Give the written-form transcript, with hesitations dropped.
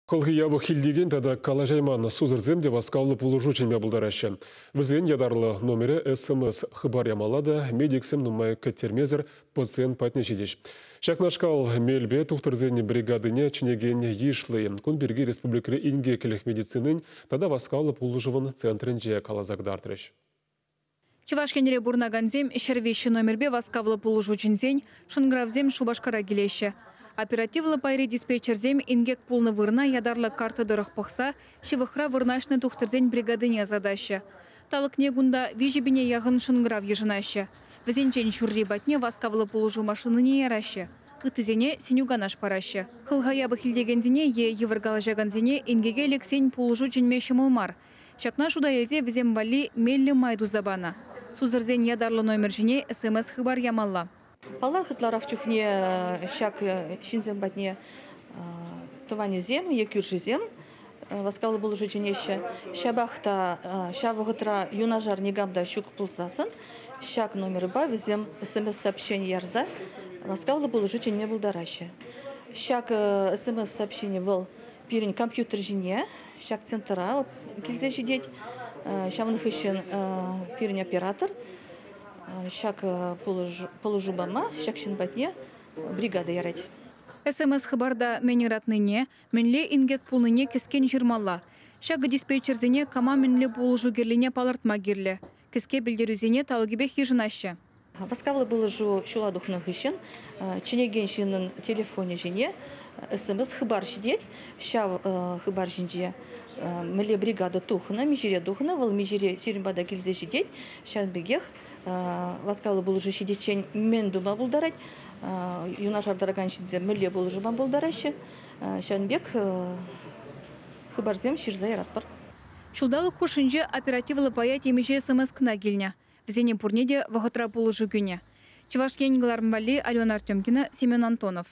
Хӑлхи япӑх илтекен тата калаҫайман сусӑрсем те васкавлӑ пулӑшу чӗнме пултараҫҫӗ. Вӗсен ятарлӑ номерӗ СМС хыпар ямалла та медиксем нумай кӗттермесӗр пациент патне ҫитӗҫ. Ҫакнашкал мелпе тухтӑрсен бригадине чӗнекен йышлӑ. Кун пирки республикӑри инкеклӗх медицинин тата васкавлӑ пулӑшӑвӑн центрӗнче каласа кӑтартрӗҫ. Чӑваш Енре пурӑнакансем 103 номерпе васкавлӑ пулӑшу чӗнсен шӑнкӑравсем Шупашкара килеҫҫӗ. Оперативлӑ пайри диспетчерсем инкек пулнӑ вырӑна ятарлӑ карта тӑрӑх пӑхса ҫывӑхра вырнаҫнӑ тухтӑрсен бригадине ӑсатаҫҫӗ. Талӑкне кунта 3000 яхӑн шӑнкӑрав йышӑнаҫҫӗ. Вӗсенчен ҫурри патне васкавлӑ пулӑшу машинине яраҫҫӗ. Ыттисене сӗнӳ-канаш параҫҫӗ. Хӑлха япӑх илтекенсене е йывӑр калаҫакансене инкеке лексен пулӑшу чӗнме ҫӑмӑл мар. Ҫакна шута илсе вӗсем валли меллӗ май туса панӑ. Сусӑрсен ятарлӑ номер ҫине СМС-хыпар ямалла. Паллах, ытларах чухне ҫак ҫынсем патне тӑванӗсем е кӳршисем васкавлӑ пулӑшу чӗнеҫҫӗ. Ҫапах та ҫав вӑхӑтра юнашар никам та ҫук пулсассӑн ҫак номерпа вӗсем СМС-сообщени ярса васкавлӑ пулӑшу чӗнме пултараҫҫӗ. Ҫак СМС-сообщени вӑл пирӗн компьютер ҫине ҫак центра килсе ҫитет. Ҫавӑн хыҫҫӑн пирӗн оператор ҫак пулӑшу пама ҫак ҫын патне бригада ярать. СМС-хыпарта мӗн ыратнине, мӗнле инкек пулнине кӗскен ҫырмалла. Ҫакӑ диспетчерсене кама мӗнле пулӑшу кирлине палӑртма кирлӗ. Кӗске пӗлтерӳсене талӑкӗпех йышӑнаҫҫӗ. Васкавлӑ пулӑшу ҫула тухнӑ хыҫҫӑн чӗнекен ҫыннӑн телефонӗ ҫине СМС-хыпар ҫитет. Ҫав хыпар ҫинче мӗнле бригада тухнӑ, миҫере тухнӑ, вӑл миҫере сирӗн пата килсе ҫитет. Ҫавӑн пекех васкавлӑ пулӑшу ҫитиччен мӗн тума пултарать, юнашар тӑракан ҫынсем мӗнле пулӑшу пама пултараҫҫӗ. Ҫавӑн пек хыпарсем ҫырса яратпӑр. Ҫулталӑк хушшинче оперативлӑ пая темиҫе СМС кӑна килнӗ. Вӗсене пурне те вӑхӑтра пулӑшу кӳнӗ. Чӑваш Ен кӑларӑм валли Алена Артемкина, Семен Антонов.